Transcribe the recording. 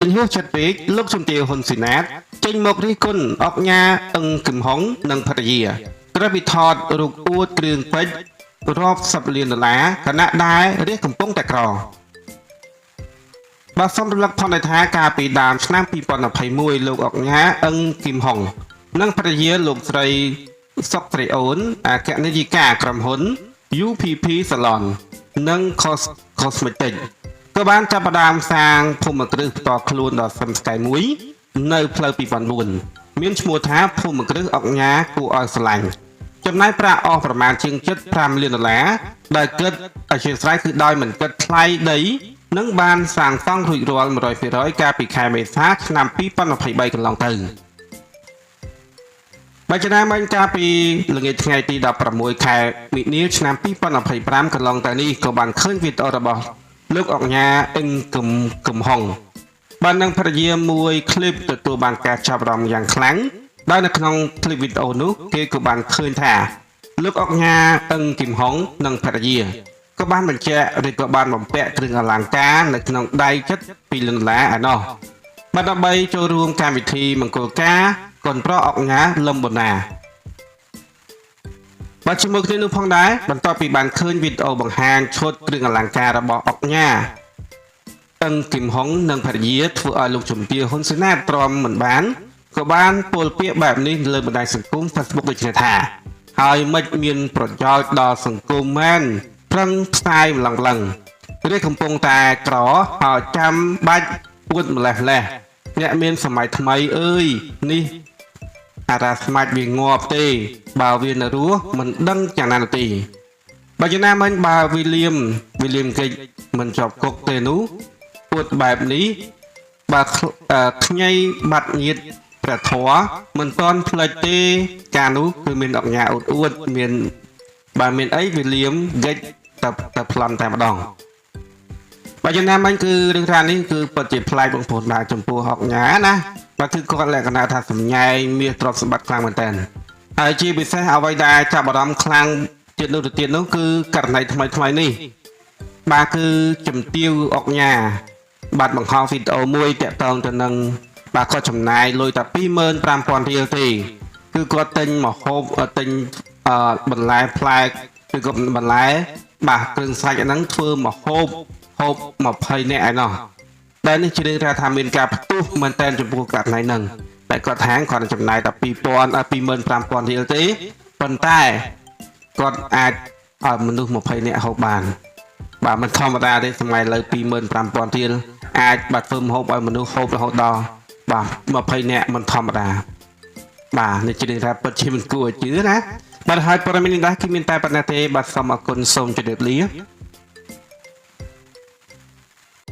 ហួសចិត្តពេកលោកជំទាវហ៊ុនស៊ីណាតចេញមករិះគន់អុកញ៉ាអឹងគឹមហុងនិងភរិយាក្រោយពីថតរូបអួតគ្រឿងពេជ្ររាប់សិបលានដុល្លារខណៈដែលរាជកំពុងតែក្របាទសូមរំលឹកផងដែរថាកាលពីដើមឆ្នាំ2021លោកអុកញ៉ាអឹងគឹមហុងនិងភរិយាលោកស្រីសុកស្រីអូនអគ្គនាយិកាក្រុមហ៊ុន UPP Salon និង Cosmetic ក៏បានចាប់ផ្ដើមសាងភូមិគ្រឹះផ្ទាល់ខ្លួនដ៏ស្វិនស្កៃមួយ នៅផ្លូវ2004មានឈ្មោះថាភូមិគ្រឹះអុកញ៉ាគួរឲ្យស្រឡាញ់ចំណាយប្រាក់អស់ប្រមាណជាង75លានដុល្លារដោយគិតអធិស្ឋានគឺដោយមិនគិតថ្លៃដីនិងបានសាងសង់រួចរាល់100%កាលពីខែមេសាឆ្នាំ2023កន្លងទៅបើចំណាំវិញកាលពីល្ងាចថ្ងៃទី16ខែមិនិនាឆ្នាំ2025កន្លងទៅនេះក៏បានឃើញវីដេអូរបស់លោកអុកញ៉ាអឹងគឹមគឹមហុងបាននឹងភរិយាមួយឃ្លីបទទួលបានការចាប់អារម្មណ៍យ៉ាងខ្លាំងដោយនៅក្នុងឃ្លីបវីដេអូនោះគេក៏បានឃើញថាលោកអុកញ៉ាអឹងគឹមហុងនិងភរិយាក៏បានបញ្ជាក់ឬក៏បានបំពាក់គ្រឿងអលង្ការនៅក្នុងដៃចិត្ត2លានដុល្លារឯណោះបាទដើម្បីចូលរួមកម្មវិធីមង្គលការកូនប្រុសអុកញ៉ាលឹមបូណាបាទជាមួយគ្នានោះផងដែរបន្ទាប់ពីបានឃើញវីដេអូបង្ហាញឈុតគ្រឿងអលង្ការរបស់អុកញ៉ាអឹងគឹមហុងនិងភរិយាធ្វើឲ្យលោកជំទាវហ៊ុនសេណាតទ្រាំមិនបានក៏បានពោលពាក្យបែបនេះលើបណ្ដាញសង្គម Facebook ដូចនេះថាហើយមិនមានប្រយោជន៍ដល់សង្គមមែនប្រឹងផ្សាយម្លឹងម្លឹងឬកំពុងតែក្រហើយចាំបាច់ពួតម្លេះម្លេះអ្នកមានសម័យថ្មីអើយនេះអារាស្មាច់វាងាប់ទេបើវានៅរស់មិនដឹងយ៉ាងណានោះទេបើយ៉ាងណាមិញបើវីលៀមវីលៀមកិច្ចមិនជាប់គុកទេនោះពួតបែបនេះបើខ្ញីបាត់ញាតព្រះធម៌មិនតន់ផ្លេចទេការនោះគឺមានអុកញ៉ាអ៊ូតអួតមានបើមានអីវីលៀមកិច្ចតែតែប្លន់តែម្ដងបើយ៉ាងណាមិញគឺរឿងរ៉ាវនេះគឺពិតជាប្លែកបងប្អូនបាទចំពោះអុកញ៉ាណាបាទគឺគាត់លក្ខណៈថាសម្ញែងមាសទ្រព្យសម្បត្តិខ្លាំងមែនតើហើយជាពិសេសអ្វីដែលចាប់អារម្មណ៍ខ្លាំងទៀតនោះទៅទៀតនោះគឺករណីថ្មីថ្មីនេះបាទគឺជំទាវអុកញ៉ាបាទបង្ហោះវីដេអូមួយតាក់ទងទៅនឹងបាទគាត់ចំណាយលុយតែ25000រៀលទេគឺគាត់ទិញម្ហូបទិញបន្លែផ្លែឬក៏បន្លែបាទគ្រឿងសាច់ហ្នឹងធ្វើម្ហូបហូប20នាក់ឯណោះដែលនេះជារឿងថាមានការផ្ទុះមែនតែនចំពោះករណីហ្នឹងតែគាត់ថាគាត់ចំណាយតែ2000 25000រៀលទេប៉ុន្តែគាត់អាចឲ្យមនុស្ស20នាក់ហូបបានបាទមិនធម្មតាទេសម័យលើ25000រៀលអាចបាទធ្វើម្ហូបឲ្យមនុស្សហូបរហូតដល់បាទ20នាក់មិនធម្មតាបាទនេះជារឿងថាពិតជាមិនគួរឲ្យជឿណាបាទហើយព័ត៌មាននេះដែរគឺមានតែប៉ុណ្ណេះទេបាទសូមអរគុណសូមជម្រាបលា។